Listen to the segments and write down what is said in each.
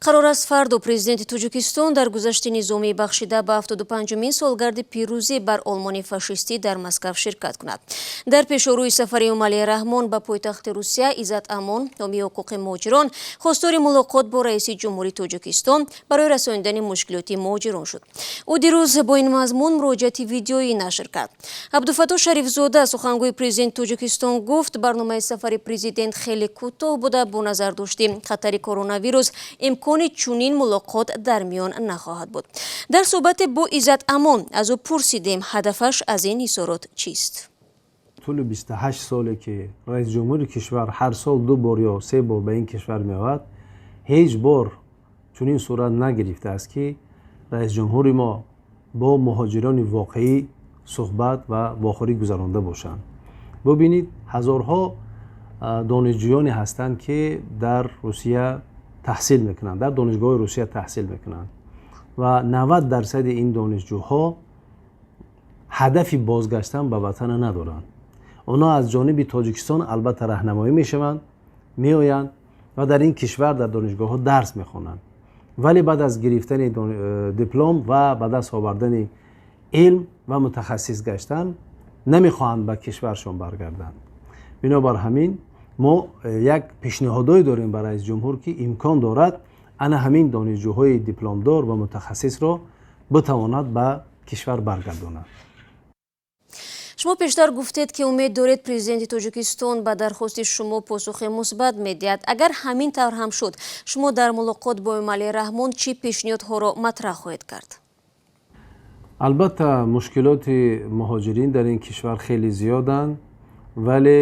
Қарор аст, фардо Президенти Тоҷикистон дар гузашти низомӣ, бахшида ба 75-умин солгарди пирӯзӣ бар Олмони фашистӣ, дар Москав ширкат кунад. Дар пешорӯи сафари Эмомалӣ Раҳмон ба пойтахти Русия, Иззат Амон, ҳомии ҳуқуқи муҳоҷирон, хостори мулоқот бо раиси ҷумҳури Тоҷикистон барои расонидани мушкилоти муҳоҷирон шуд. Ӯ дирӯз бо ин мазмун муроҷиати видеоӣ нашр кард. Абдуфаттоҳ Шарифзода, сухангӯи Президенти Тоҷикистон, гуфт, барномаи сафари президент хеле кӯтоҳ буда, бо назардошти хатари коронавирус имкони чунин мулоқот дар миён нахоҳад буд. Дар суҳбате бо Иззат Амон аз ӯ пурсидем, ҳадафаш аз ин изҳорот чист. Тӯли 28 соле, ки раиси ҷумҳури кишвар ҳар сол ду бор ё се бор ба ин кишвар меояд, ҳеҷ бор чунин сурат нагирифтааст, ки раиси ҷумҳури мо бо муҳоҷирони воқеӣ суҳбат ва вохӯрӣ гузаронда бошанд. Бубинед, ҳазорҳо донишҷӯёне ҳастанд, ки дар Русия таҳсил мекунанд, дар донишгоҳи Русия таҳсил мекунанд ва 90 дарсади ин донишҷӯҳо ҳадафи бозгаштан ба ватана надоранд. Онҳо аз ҷониби Тоҷикистон албатта раҳнамоӣ мешаванд, меоянд ва дар ин кишвар дар донишгоҳҳо дарс мехонанд, вале баъд аз гирифтани диплом ва ба даст овардани илм ва мутахассис гаштан намехоҳанд ба кишваршон баргарданд. Бинобар ҳамин мо як пешниҳодое дорем ба раиси ҷумҳур, ки имкон дорад, ана ҳамин донишҷӯҳои дипломдор ва мутахассисро битавонад ба кишвар баргардонад. Шумо пештар гуфтед, ки умед доред, Президенти Тоҷикистон ба дархости шумо посухи мусбат медиҳад. Агар ҳамин тавр ҳам шуд, шумо дар мулоқот бо Эмомалӣ Раҳмон чӣ пешниҳодҳоро матраҳ хоҳед кард? Албатта, мушкилоти муҳоҷирин дар ин кишвар хеле зиёданд, вале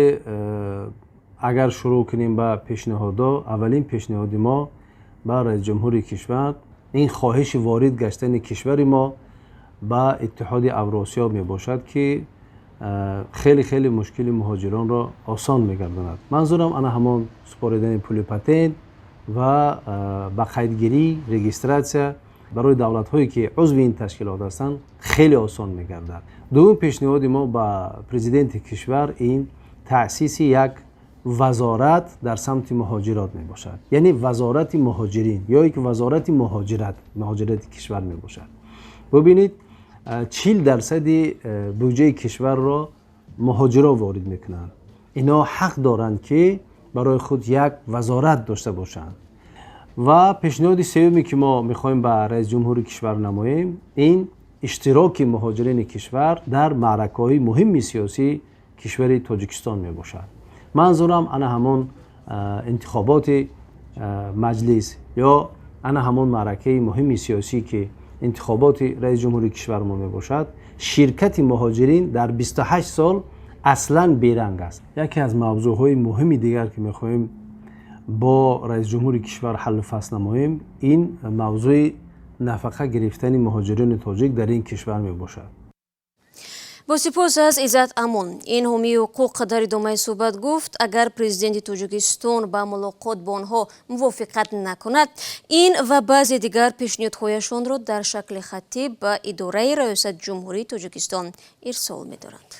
агар шурӯъ кунем ба пешниҳодҳо, аввалин пешниҳоди мо ба раисҷумҳури кишвар ин хоҳиши ворид гаштани кишвари мо ба Иттиҳоди Авросиё мебошад, ки хеле хеле мушкили муҳоҷиронро осон мегардонад. Манзурам ана ҳамон супоридани пули патент ва ба қайдгирӣ, регистрация барои давлатҳое, ки узви ин ташкилот ҳастанд, хеле осон мегардад. Дуввум пешниҳоди мо ба президенти кишвар ин таъсиси як вазорат дар самти муҳоҷирот мебошад, яъне вазорати муҳоҷирин ё ки вазорати муҳоҷирати кишвар мебошад. Бубинед, 40 дарсади буҷаи кишварро муҳоҷиро ворид мекунанд. Инҳо ҳақ доранд, ки барои худ як вазорат дошта бошанд. Ва пешниҳоди сеюме, ки мо мехоҳем ба раиси ҷумҳури кишвар намоем, ин иштироки муҳоҷирини кишвар дар маъракаҳои муҳими сиёсии кишвари Тоҷикистон мебошад. Манзурам ана ҳамон интихоботи маҷлис ё ана ҳамон маъракаи муҳими сиёсӣ, ки интихоботи раиси ҷумҳури кишвари мо мебошад. Ширкати муҳоҷирин дар 28 сол аслан беранг аст. Яке аз мавзӯъҳои муҳими дигар, ки мехоҳем бо раиси ҷумҳури кишвар ҳаллу фасл намоем, ин мавзӯи нафақа гирифтани муҳоҷирони тоҷик дар ин кишвар мебошад. Бо сипос аз Иззат Амон. Ин ҳомии ҳуқуқ дар идомаи суҳбат гуфт, агар Президенти Тоҷикистон ба мулоқот бо онҳо мувофиқат накунад, ин ва баъзе дигар пешниҳодҳояшонро дар шакли хаттӣ ба идораи Раёсати Ҷумҳурии Тоҷикистон ирсол медоранд.